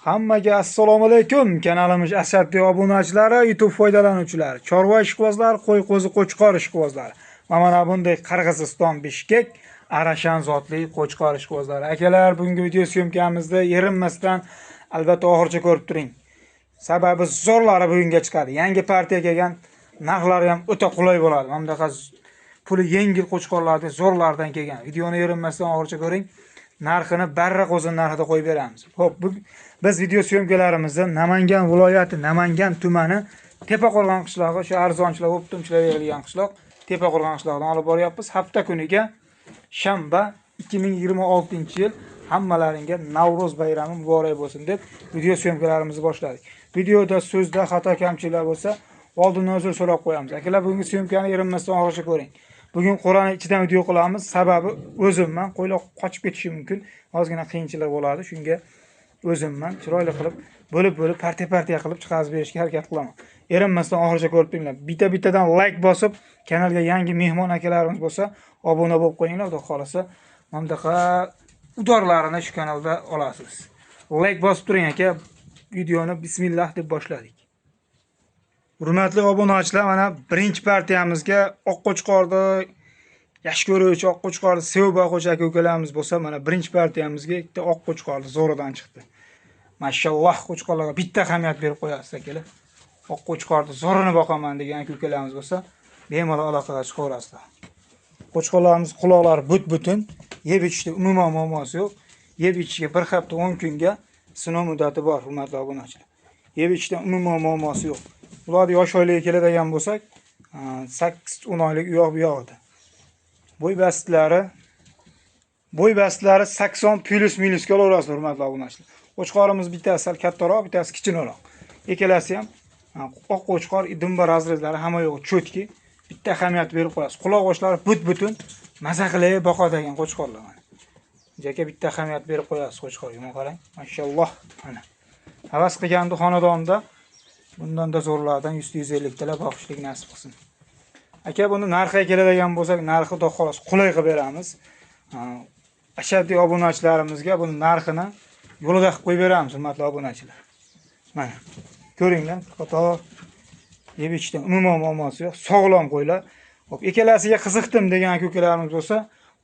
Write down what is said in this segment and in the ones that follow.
Hammaga assalomu alaykum. Kanalimiz ashaddiy obunachilari, YouTube foydalanuvchilari, chorva ishqibozlari, qo'y, qo'zi, qo'chqor ishqibozlari. Va mana bunday Qirg'iziston Bishkek Arashan zotli qo'chqor ishqibozlari. Akalar, bugungi video syomkamizda erinmasdan albatta oxiricha ko'rib turing. Sababi zo'rlari bugunga chiqadi. Yangi partiya kelgan, narxlari ham o'ta qulay bo'ladi. Mana bunaqa puli yengil qo'chqorlarni zo'rlardan kelgan. Videoni erinmasdan oxiricha ko'ring. Narxini barra qo'zin narxida qo'yib beramiz. Xo'p, biz video syomkalarimizni Namangan viloyati, Namangan tumani Tepaqo'rg'on qishlog'i, shu arzonchilar, o'ptumchilar berilgan qishloq Tepaqo'rg'on qishlog'idan olib boryapmiz. Hafta kuniga shanba 2026-yil hammalaringga Navro'z bayrami muborak bo'lsin deb video syomkalarimizni boshladik. Videoda so'zda xato kamchiliklar bo'lsa, oldindan uzr so'rab qo'yamiz. Akalar, bugungi syomkani erinmasdan oxiricha ko'ring. Bugun qo'rani ichidan video qilamiz. Sababi o'zimman, qo'ylar qochib ketishi mumkin. Ozgina qiyinchilik bo'ladi. Shunga o'zimman chiroyli qilib, bo'lib-bo'lib, partiya-partiya qilib chiqarib berishga harakat qilaman. Erinmasdan oxiricha ko'rib turinglar. Bitta-bittadan like bosib, kanalga yangi mehmon akalarimiz bo'lsa, obuna bo'lib qo'yinglar. Xudo xolasa, mana bunaqa udorlarini shu kanalda olasiz. Like bosib turing aka. Videoni bismillah deb boshladik. Hurmatli obunachilar, mana birinchi partiyamizga oq qo'chqorni yaxshi ko'ruvchi, oq qo'chqorni sevib boquvchi aka-ukalarimiz bo'lsa, mana birinchi partiyamizga ikkita oq qo'chqorni zo'ridan chiqdi. Mashalloh, qo'chqorlarga bitta ahamiyat berib qo'yasiz akalar. Oq qo'chqorni zo'rini boqaman degan aka-ukalarimiz bo'lsa, bemalol aloqaga chiqaverasizlar. Qo'chqorlarimiz quloqlari but-butun, yeb ichishda umuman muammosi yo'q. Yeb ichishga bir hafta 10 kunga sinov muddati bor, hurmatli obunachilar. Yeb ichishda umuman muammosi yo'q. Ular yosh oyligiga keladigan bo'lsak, 8-10 oylik u yoq bu yoqda. Bo'y bastlari 80 plus minusga olaverasiz, hurmatli obunachilar. Qo'chqorimiz bittasi sal kattaroq, bittasi kichkinaroq. Ikkalasi ham oq qo'chqor, dumba razrezlari hamma yo'q, cho'tki. Bitta ahamiyat berib qo'yasiz. Quloq oshlari but-butun, maza qilib boqadigan qo'chqorlar mana. Jaka bitta ahamiyat berib qo'yasiz qo'chqorga. Mana qarang, mashalloh, mana. Havas qilganda xonadonda bundan da zo'rlardan 100-150 talab boqishlik nasib qilsin. Aka, buni narxiga keladigan bo'lsak, narxi xudo xolos qulay qilib beramiz. Ashaddiy obunachilarimizga buni narxini yo'lida qilib qo'yib beramiz, hurmatli obunachilar. Mana ko'ringlar, qator yeb ichishdan umuman muammosi yo'q, sog'lom qo'ylar. Xo'p, ikkalasiga qiziqdim degan aka-ukalarimiz bo'lsa,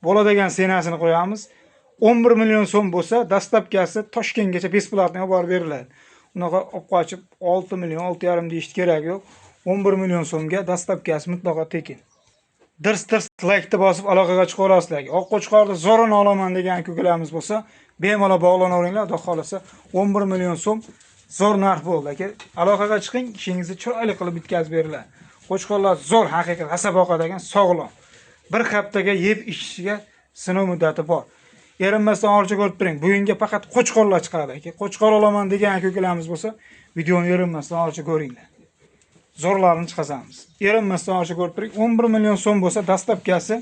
bola degan senasini qo'yamiz. 11 million so'm bo'lsa, dastlabkasi Toshkentgacha besplotni olib borib beriladi. Unaqa olib qochib 6 million, 6,5 deyish kerak yo'q. 11 million so'mga dastlabkasi mutlaqo tekin. Dirs-dirs like bosib aloqaga chiqaverasizlar. Oq qo'chqorni zo'rini olaman degan aka-ukalarimiz bo'lsa, bemalol bog'lanaveringlar. Xudo xolasa 11 million so'm zo'r narx bo'ldi aka. Aloqaga chiqing, ishingizni chiroyli qilib bitkazib beriladi. Qo'chqorlar zo'r, haqiqiy rosa boqadigan, sog'lom. Bir haftaga yeb ichishiga sinov muddati bor. Erinmasdan oxiricha ko'rib turing. Bugunga faqat qo'chqorlar chiqadi aka. Qo'chqor olaman degan aka-ukalarimiz bo'lsa, videoni erinmasdan oxiricha ko'ringlar. Zo'rlarini chiqazamiz. Erinmasdan oxiricha ko'rib turing. 11 million so'm bo'lsa, dastlabkasi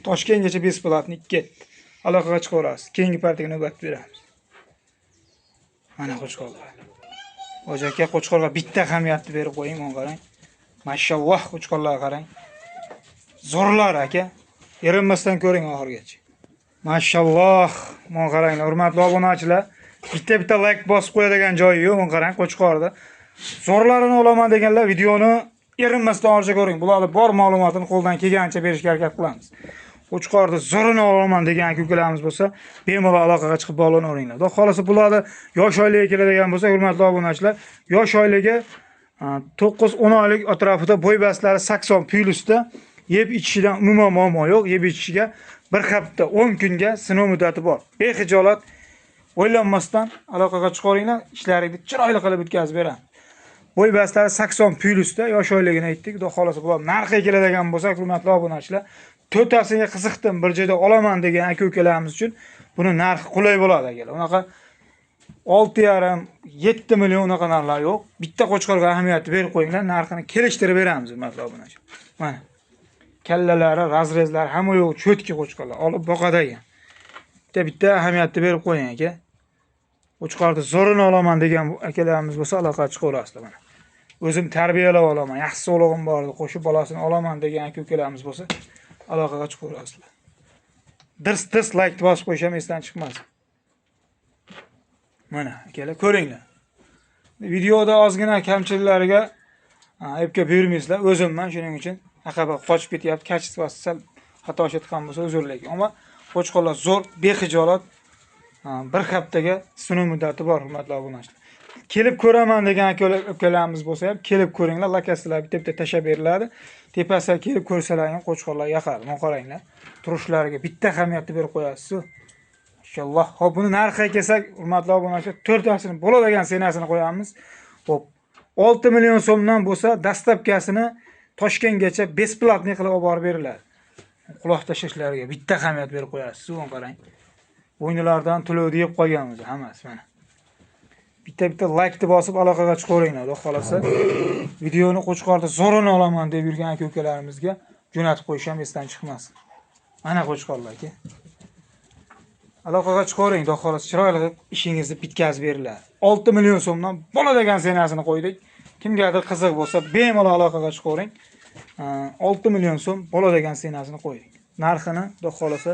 Toshkentgacha besplotni ketdi. Aloqaga chiqaverasiz. Keyingi partiyaga navbat beramiz. Mana qo'chqorlar. Hoji aka, qo'chqorga bitta ahamiyatni berib qo'ying, mana qarang. Mashalloh, qo'chqorlarga qarang. Zo'rlar aka. Erinmasdan ko'ring oxirigacha. Mashalloh, mana qaranglar, hurmatli obunachilar, bitta-bitta like bosib qo'yadigan joyi yo'q, mana qarang qo'chqorda. Zo'rlarini olaman deganlar videoni erinmasdan oxiricha ko'ring. Bularni bor ma'lumotini qo'ldan kelgancha berishga harakat qilamiz. Qo'chqorni zo'rini olaman degan aka-ukalarimiz bo'lsa, bemalol aloqaga chiqib bog'lanaveringlar. Xudo xolasa bularni yosh oyligiga keladigan bo'lsa, hurmatli obunachilar, yosh oyligi 9-10 oylik atrofida, bo'y bastlari 80 plusda, yeb ichishidan umuman muammo yo'q. Yeb ichishiga bir hafta 10 kunga sinov muddati bor. Bexijolat o'ylanmasdan aloqaga chiqaveringlar, ishlaringizni chiroyli qilib bitkazib beramiz. Bo'y bastlari 80 plusda, yosh oyligini aytdik. Xudo xolasa bular narxiga keladigan bo'lsa, hurmatli obunachilar, to'rttasiga qiziqdim, bir joyda olaman degan aka-ukalarimiz uchun buni narxi qulay bo'ladi akalar. Unaqa 6,5, 7 million unaqa narxlar yo'q. Bitta qo'chqorga ahamiyat berib qo'yinglar, narxini kelishtirib beramiz, hurmatli obunachilar. Mana kallalari, razrezlari hamma yo'q, cho'tki qo'chqorlar, olib boqadigan. Bitta-bitta ahamiyatni berib qo'ying aka. Qo'chqorni zo'rini olaman degan akalarimiz bo'lsa, aloqaga chiqaverasizlar mana. O'zim tarbiyalab olaman, yaxshi sog'lig'im bor edi, qo'shib bolasini olaman degan aka-ukalarimiz bo'lsa, aloqaga chiqaverasizlar. Dirs-dirs like bosib qo'yish ham esdan chiqmasin. Mana akalar ko'ringlar. Videoda ozgina kamchiliklariga aybga buyurmaysizlar. O'zimman shuning uchun aqaba qochib ketyapti. Kачествоsi sal xato ketgan bo'lsa uzr lekin. Ammo qo'chqorlar zo'r, bexijolat. Bir haftaga sinov muddati bor, hurmatli obunachilar. Kelib ko'raman degan akalarimiz bo'lsa ham kelib ko'ringlar, lakasilar bitta-bitta tashlab beriladi. Tepasiga kelib ko'rsalar ham qo'chqorlar yoqadi. Mana qaranglar. Turishlariga bitta ahamiyatni berib qo'yasiz. Inshaalloh. Xo'p, buni narxiga kelsak, hurmatli obunachilar, to'rttasini bo'ladigan senasini qo'yamiz. Xo'p, 6 million so'mdan bo'lsa, dastlabkasini Toshkentgacha bесплатный qilib olib borib beriladi. Quloq tashlashlariga bitta ahamiyat berib qo'yasiz. Uni qarang. Bo'ynilardan to'lovni yeb qolganmiz hammasi mana. Bitta-bitta like-ni bosib aloqaga chiqaveringlar, xudo xolasa. Videoni qo'chqorda zo'rini olaman deb yurgan aka-ukalarimizga jo'natib qo'yish ham esdan chiqmasin. Mana qo'chqorlar aka. Aloqaga chiqavering, xudo xolasa chiroyli qilib ishingizni bitkazib beriladi. 6 million so'mdan bo'ladigan senasini qo'ydik. Kimgadir qiziq bo'lsa, bemalol aloqaga chiqavering. 6 million so'm bo'ladigan senasini qo'ydik. Narxini xudo xolasa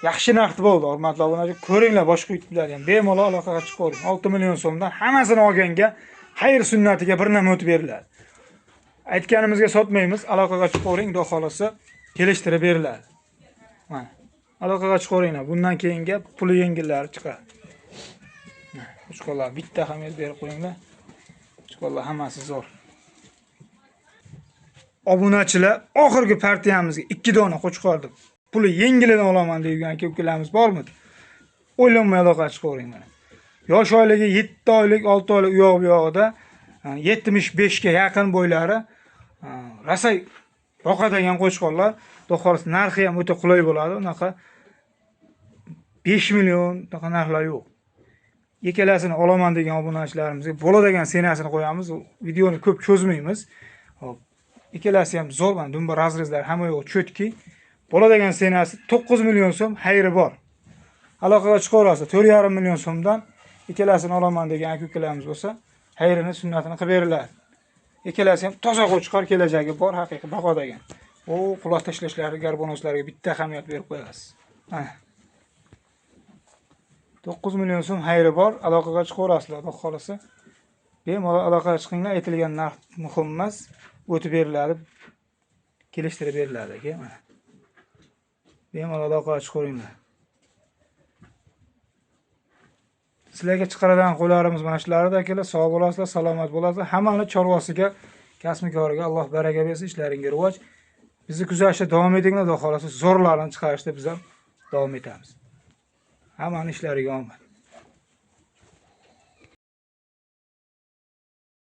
yaxshi narx bo'ldi, hurmatli obunachilar. Ko'ringlar, boshqa YouTube'lar ham bemalol aloqaga chiqavering. 6 million so'mdan hammasini olganga xayr sunnatiga bir nima o'tib beriladi. Aytganimizga sotmaymiz, aloqaga chiqavering, xudo xolasa kelishtirib beriladi. Mana aloqaga chiqaveringlar. Bundan keyingi puli yengillari chiqadi. Qo'chqorlar bitta ahamiyat berib qo'yinglar. Qo'chqorlar hammasi zo'r. Obunachilar, oxirgi partiyamizga 2 dona qo'chqorni puli yengilidan olaman degan aka-ukalarimiz bormi? O'ylanmay aloqaga chiqavering mana. Yosh oyligi 7 oylik, 6 oylik u yoq bu yog'ida 75 ga yaqin bo'ylari rosa yoqadigan qo'chqorlar. Xudo xolasa narxi ham o'ta qulay bo'ladi. Unaqa 5 million unaqa narxlar yo'q. Ikkalasini olaman degan obunachilarimizga bo'ladigan senasini qo'yamiz. Videoni ko'p cho'zmaymiz. Xo'p, ikkalasi ham zo'r, mana dumba razrezlar hamma yo'q, cho'tki. Bo'ladigan senasi 9 million so'm xayri bor. Aloqaga chiqaverasiz. 4,5 million so'mdan ikkalasini olaman degan aka-ukalarimiz bo'lsa, xayrini sunnatini qilib beriladi. Ikkalasi ham toza qo'chqor, kelajagi bor, haqiqiy bahodagan. O quloq tashlashlari, garbonoslariga bitta ahamiyat berib qo'yasiz. Mana 9 million so'm xayri bor, aloqaga chiqaverasizlar, xudo xolasa. Bemalol aloqaga chiqinglar, aytilgan narx muhim emas, o'tib beriladi, kelishtirib beriladi aka. Mana. Bemalol aloqaga chiqaveringlar. Sizlarga chiqaradigan qo'ylarimiz mana shularida akalar, sog' bo'lasizlar, salomat bo'lasizlar. Hammani chorvasiga, kasbi-koriga Alloh baraka bersin, ishlaringga rivoj. Bizni kuzatishda davom etinglar, xudo xolasa zo'rlarni chiqarishda biz ham davom etamiz. Hammani ishlariga omad.